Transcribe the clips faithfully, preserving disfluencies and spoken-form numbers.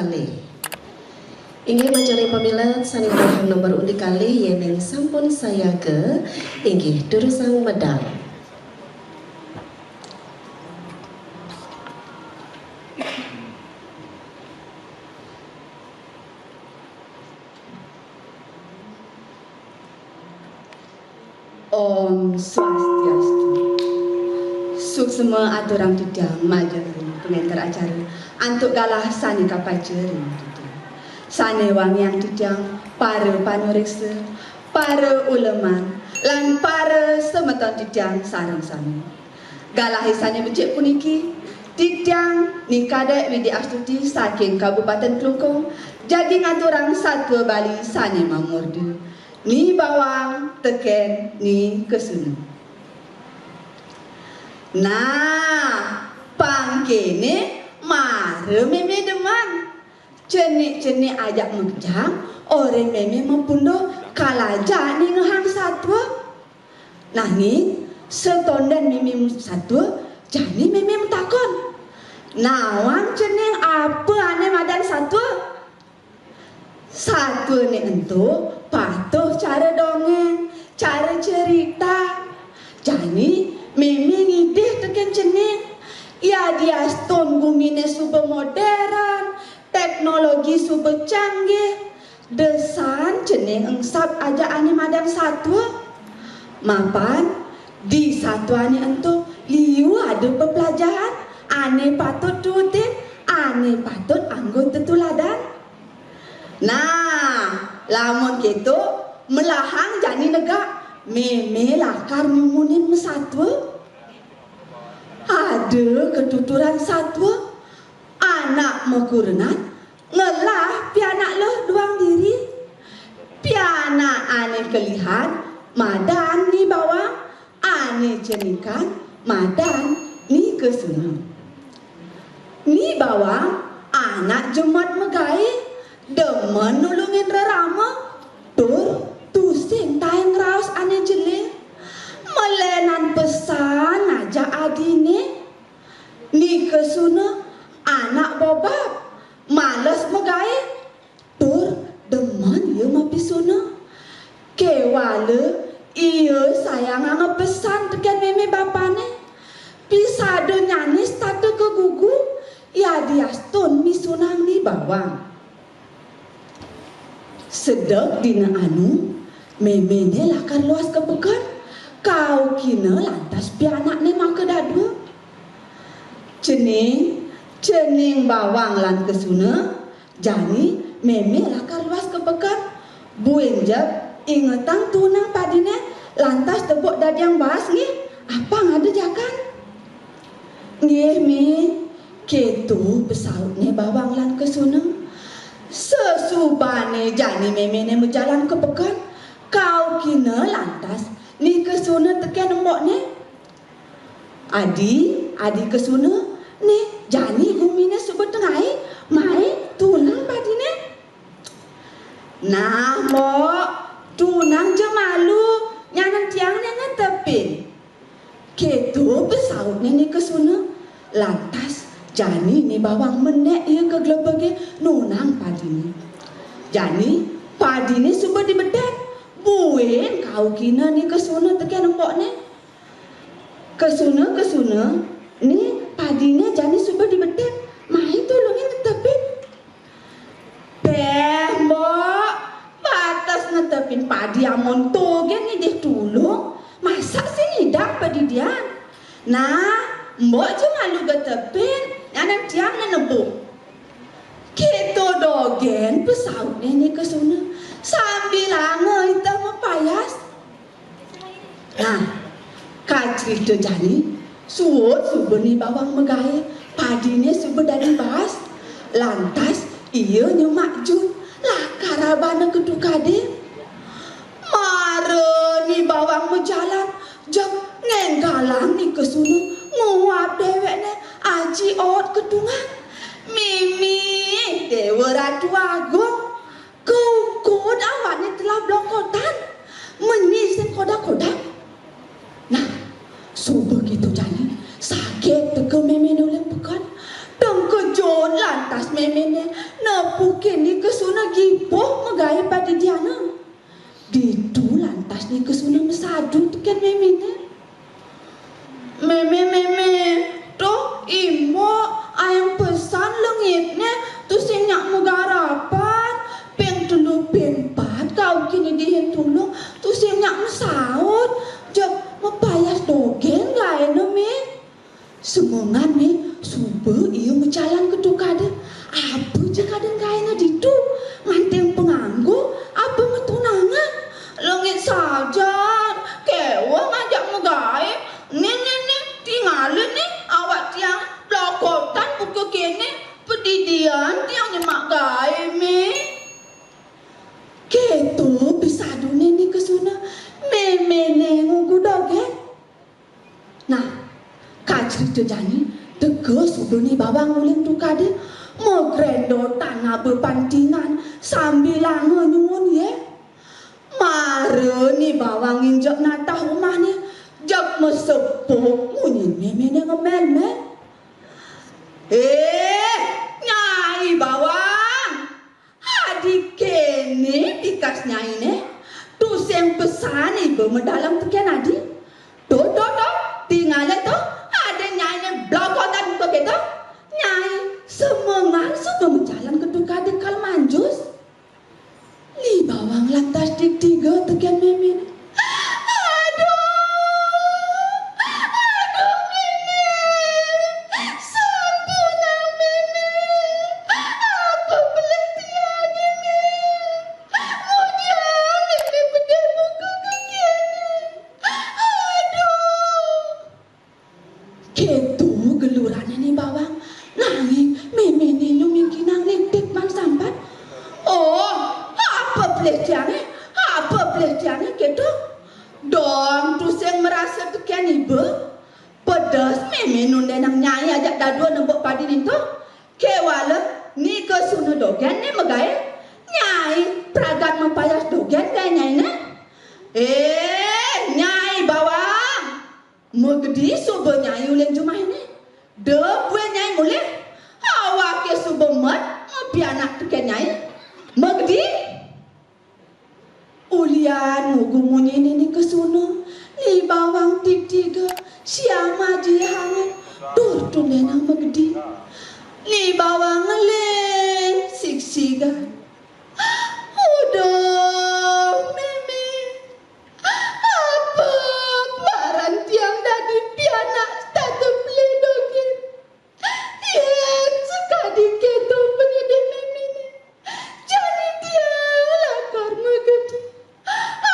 kalih. Inggih, majaring pamilet sané gadahang nomor undi kalih yéning sampun sayaga, inggih durusang medal. Om Swastiastu. Suksma aturang titiang majaring pangenter acara antuk galah sané kapaca ring titiang. Sané wangiang titiang para panuréksa, para uleman, lan para semeton titiang sareng sami. Galahé sané becik puniki, titiang Ni Kadék Widya Astuti saking Kabupatén Klungkung, jagi ngaturang satua Bali sané mamurda. Ni Bawang tekén Ni Kesuna. Nah, pang kéné mara mémé demen. Cenik-cenik ajak makejang, orahang mémé mapunduh kalaja ningehang satua. Nanging, satondén mémé satua, jani mémé matakon, "Nawang cening apa ané madan satua?" Satuané ento patuh cara dongéng, cara cerita. Jani mémé ngidih tekén cening. Yadiastun guminé suba modern, teknologi suba canggih, da san cening engsap ajak ané madan satua. Mapan, di satuané ento liu ada peplajahan ané patut tuutin, ané patut anggo tetuladan. Nah, lamun kéto, melahang jani negak, mémé lakar nyumunin masatua. Ada katuturan satua, anak makurenan ngelah pianak luh duang diri. Pianak ané kelihan madan Ni Bawang, ané cenikan madan Ni Kesuna. Ni Bawang anak jemet magaé, demen nulungin rerama, tur tusing taén ngraos ané jelé. Malénan pesan ngajak adiné. Ni Kesuna anak bobab, males magaé, tur demen ia mapisuna. Kéwala ia sayangang pesan tekén mémé bapané. Pisadanyané setata kagugu, yadiastun misunang Ni Bawang. Sedek dina anu, méméné lakar luas ka peken, kaukina lantas pianakné makadadua. Cening, cening Bawang lan Kesuna, jani mémé lakar luas ka peken. Buin jep ingetang tunang padiné, lantas tebuk dadiang baas nggih, apang ada jakan. Nggih, Mi, kéto pasautné Bawang lan Kesuna. Sasubané jani méméné majalan ka peken, kaukina lantas Ni Kesuna tekén embokné. Adi, Adi Kesuna, né jani guminé suba tengai, mai tunang padiné. Nah, Mbok, tunang ja malu, nyanan tiang né ngetepin. Kéto pasautné Ni Kesuna. Lantas, jani Ni Bawang menék ia ka glebegé nunang padiné. Jani, padiné suba dibedén, buin kaukina Ni Kesuna tekén embokné. Kesuna, Kesuna, né padiné jani suba dibedén, mai tulungin netepin. Béh, Mbok, bates netepin padi amonto gén ngidih tulung, masa sing nyidang padidian? Nah, Mbok ja malu ga tepin, nyanan tiang né nebuk. Kéto dogén pasautné Ni Kesuna, sambilanga iteh mapayas. Nah, kacrita jani, suud suba Ni Bawang magaé, padiné suba dadi baas. Lantas ia nyemak Jun, lakar abana ka tukadé. Mara Ni Bawang majalan, jeg ngénggalang Ni Kesuna nguap déwékné aji oot ka tungah. Mimih Déwa Ratu Agung. Kaukud awaké telah blokotan, menyih sing kodak-kodak. Nah, suba kéto jani, saget teka méméné uli peken. Tengkejut lantas méméné, Kén Ni Kesuna gipuh magaé padidiané. Ditu lantas Ni Kesuna masadu tekén méméné. "Mémé, mémé, tuh imbok, ayang pesan lengitné, tusing nyak magarapan, ping telu ping pat kaukin dihin tulung, tusing nyak masaut, jeg mapayas dogén gaéné, Mé." Semengan Mé, suba ia majalan ka tukadé. Apa ja kadén gaéné ditu, nganting panganggo apa matunangan. Lengit sajan, kéweh ngajak magaé. Né, né, né, tingalin né, awak tiang blokotan buka kéné, padidian tiang nyemak gaé, Mé. Kéto pisaduné Ni Kesuna, méméné ngugu dogén. Nah, kacerita jani, teka suba Ni Bawang uling tukadé, magrendotan ngaba pantingan, sambilanga nyuun yéh. Mara Ni Bawang nginjek natah umahné, jeg masepuk munyin méméné ngemel-mel. "Eh, Nyai Bawang! Adi kéné pikas nyainé, tusing pesan iba madalem tekén adi. Tuh, tuh, tuh, tingalin tuh, ada nyainé blokotan buka kéto. Nyai, semengan suba majalan ka tukadé kal manjus." Ni Bawang lantas tigtiga tekén méméné. "Aduh, aduh, Mémé, sampunang Mémé, apa pelih tiangé, Mé? Ngudiang Mémé pedih muka ka kéné. Aduh." Kéto gelurané Ni Bawang, nanging méméné nyu mingkinang niktik ban sambat. "Oh, apa pelih tiangé? Apa pelih tiangé?" kéto. Dong tusing marasa tekén iba. Pedes mémé nundénang nyai ajak dadua nebuk padi ditu. Kéwala Ni Kesuna dogén né magaé. Nyai pragat mapayas dogén gaé nyainé. "Eh, Nyai Bawang! Magedi suba nyai uling jumah né. Da buin nyai mulih. Awaké suba mat mapianak tekén nyai. Magedi." Ulian ngugu munyiné Ni Kesuna, Ni Bawang tigtiga, siam aji hangat, tur tundénang magedi. Ni Bawang ngeling sigsigan. "Aduh, Mémé, apa paran tiang dadi pianak setata pelih dogén? Yén sakadi kéto panyedih méméné, jani tiang lakar magedi.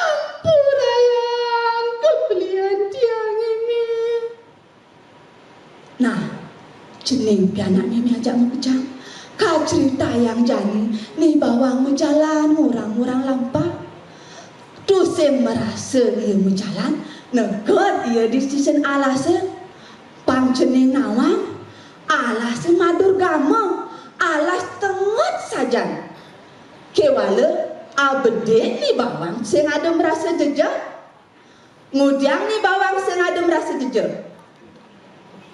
Ampurayang kapelihan tiangé, Mé." Nah, cening pianak mémé ajak makejang. Kacritayang jani, Ni Bawang majalan ngurang-ngurang lampah. Tusing marasa ia majalan, neked ia di sisin alasé. Pang cening nawang, alasé madur gama, alas tenget sajan. Kéwala abedik Ni Bawang sing ada marasa jejeh. Ngudiang Ni Bawang sing ada marasa jejeh.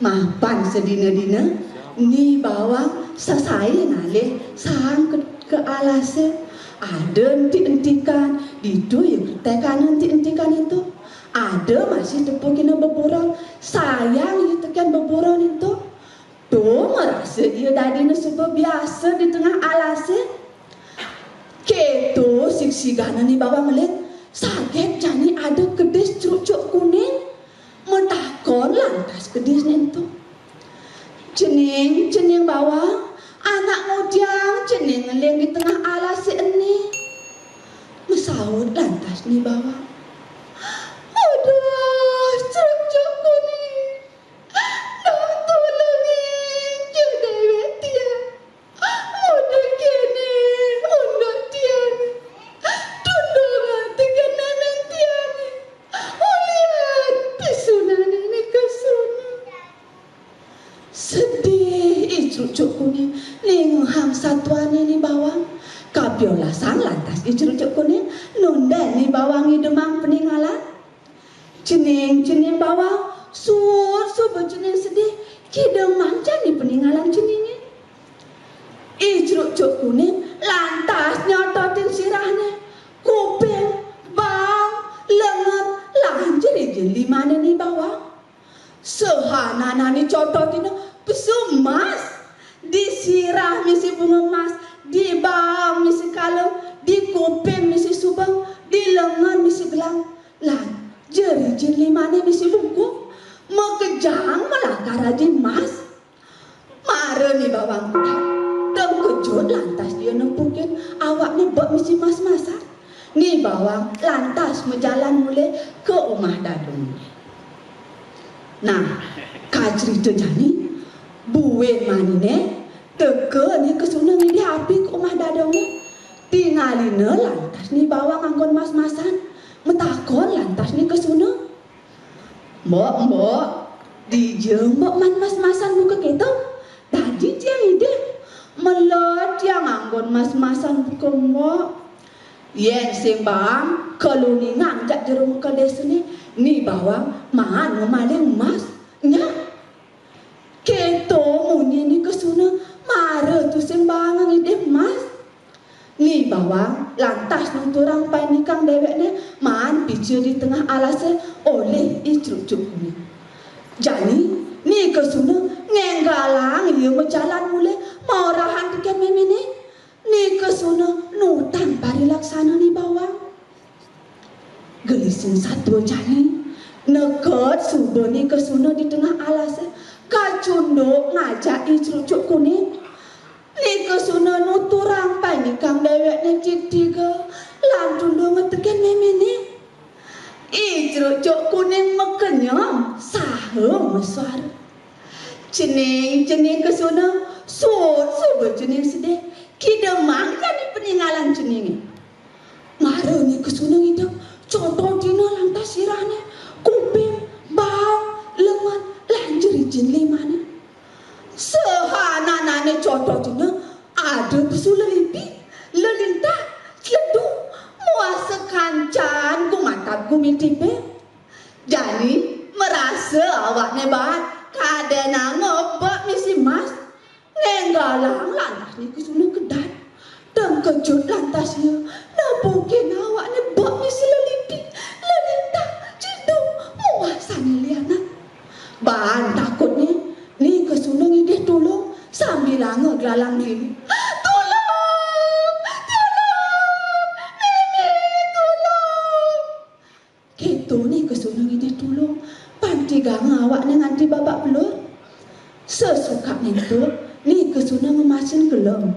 Mapan sadina-dina, Ni Bawang sasaé ngalih saang ka, ka alasé. Ada entik-entikan, ditu ia ketekana entik-entikan ento. Ada masih tepukina beburon, saang ia tekén beburon ento. Tuh, marasa ia dadina suba biasa di tengah alasé. Kéto sigsigana Ni Bawang ngeling, saget jani ada kedis crucuk kuning. Matakon lantas kedisné ento. "Cening, cening Bawang, anak ngudiang cening ngeling di tengah alasé ené?" Masaut lantas Ni Bawang. "Aduh, crucuk kuning, dong tulungin ja déwék tiang. Unduk kéné, unduk tiang. Tundungang tekén mémén tiang. Ulian pisunané Ni Kesuna." Sedih I Crucuk Kuning ningehang satuané Ni Bawang. Kapiolasang lantas I Crucuk Kuning, nundén Ni Bawang ngidemang paningalan. "Cening, cening Bawang, suud suba cening sedih, kidemang jani paningalan ceningé." I Crucuk Kuning lantas nyototin sirahné, kuping, baang, lengen, lan jrijin limané Ni Bawang. Sahananané cototina pesu emas. Di sirah misi bunga emas, di baang misi kalung, di kuping misi subeng, di lengen misi gelang, lan jrijin limané misi bungkung. Makejang malakar aji emas. Mara Ni Bawang kedan, tengkejut lantas ia nepukin awakné bek misi mas-masan. Ni Bawang lantas majalan mulih ka umah dadongné. Nah, kacerita jani, buin maniné teka Ni Kesuna ngidih api ka umah dadongné. Tingalina lantas Ni Bawang anggon mas-masan. Matakon lantas Ni Kesuna. "Mbok, mbok, dija mbok maan mas-masan buka kéto? Dadi tiang idih. Meled tiang anggon mas-masan buka mbok." "Yén sing baang, kaluningang jak jero mekel désané, Ni Bawang maan mamaling emas. Nyak." Kéto munyin Ni Kesuna, mara tusing baanga ngidih emas. Ni Bawang lantas nuturang paindikang déwékné maan pica di tengah alasé olih I Crucuk Kuning. Jani, Ni Kesuna ngénggalang ia majalan mulih maorahan tekén méméné. Ni Kesuna nutan parilaksana Ni Bawang. Gelising satua jani, neked suba Ni Kesuna di tengah alasé, kacunduk ngajak I Crucuk Kuning. Ni Kesuna nuturang paindikang déwékné tigtiga, lan tundunga tekén méméné. I Crucuk Kuning makenyem saha masuara. "Cening, cening Kesuna, suud suba cening sedih, kidemang jani paningalan ceningé." Mara Ni Kesuna ngidih, cototina lantas sirahné, kuping, baang, lengen, lan jrijin limané. Sahananané cototina, ada pesu lelipi, lelintah, cledug, muah sakancan gumatab gumitipé. Jani marasa awakné baat, kadénanga bek misi emas. Ngénggalang lantas Ni Kesuna kedan. Tengkejut lantas ia, nepukin awakné bek misi lelipi, lelintah, cledug, muah sané lianan. Baan takutné, Ni Kesuna ngidih tulung, sambilanga glalang gliling. "Tulung! Tulung! Mémé, tulung!" Kéto Ni Kesuna ngidih tulung, pantiganga awakné nganti babak belur. Sasukat nento, Ni Kesuna ngemasin gelem.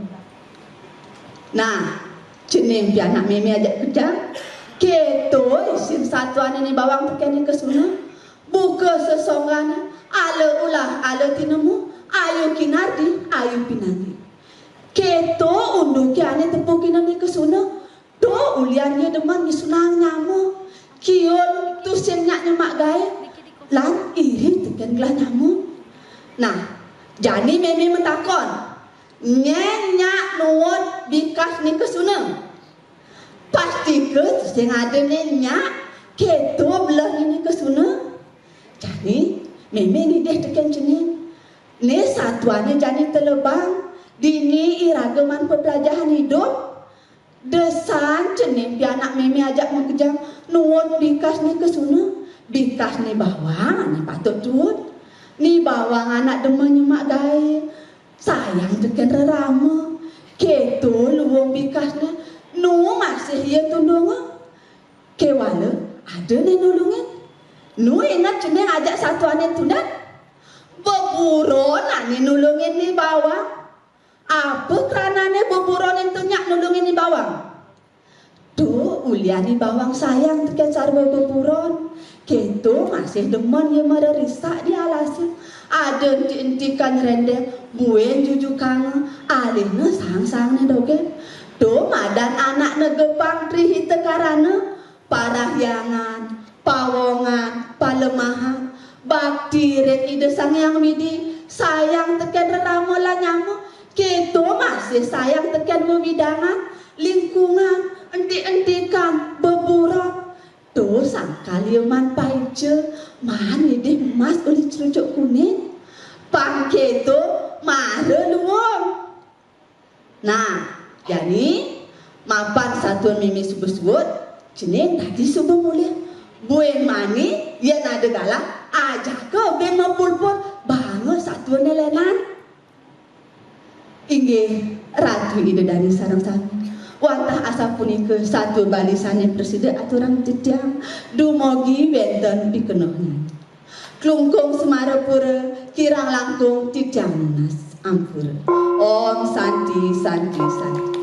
"Nah, cening pianak mémé ajak kejang." Kéto isin satuané Ni Bawang tekén Ni Kesuna. Buka sesonggané, ala ulah, ala tinemu, ayu kinardi, ayu pinanggi. Kéto unduké ané tepukina Ni Kesuna. To ulian ia demen ngisunang nyama, kiun tusing nyak nyemak gaé, lan iri tekén gelah nyama. Nah, jani mémé matakon, nyén nyak nuut bikas Ni Kesuna? Pastika tusing ada né nyak, kéto belehné Ni Kesuna. Jani, mémé nidih tekén cening. Né satuané jani telebang, dini iraga maan peplajahan idup. Desan cening pianak mémé ajak makejang nuut bikas Ni Kesuna, bikas Ni Bawang ané patut tuut. Ni Bawang anak demen nyemak gaé, sayang tekén rerama. Kéto luung bikasné, nu masih ia tundunga. Kéwala, ada né nulungin. Nu inget cening ajak satuané tunden? Beburon ané nulungin Ni Bawang. Apa kranané beburon ento nyak nulungin Ni Bawang? To ulian Ni Bawang sayang tekén sarwa beburon, kéto masih demen ia mararisak di alasé. Ada enti-entikan nyerendeng, buin jujukanga, alihna saang-saangné dogén. To madan anak negepang Tri Hita Karana, parahyangan, pawongan, palemahan, bakti ring Ida Sang Hyang Widi, sayang tekén rerama lan nyama, kéto masih sayang tekén wewidangan, lingkungan, enti-entikan, beburon. To sangkal ia maan paica, maan nidih emas uli Crucuk Kuning. Pang kéto mara luung. Nah, jani mapan satua mimi suba suud, cening dadi suba mulih. Buin mani, yén ada galah, ajaka buin mapulpul, baanga satuané lénan. Inggih, Ratu Ida Dané sareng sami. Wantah asapunika satua Bali sané prasida aturang titiang, dumugi wénten pikenohnyané. Klungkung Semarapura, kirang langkung titiang nunas ampura. Om Santi, Santi, Santi.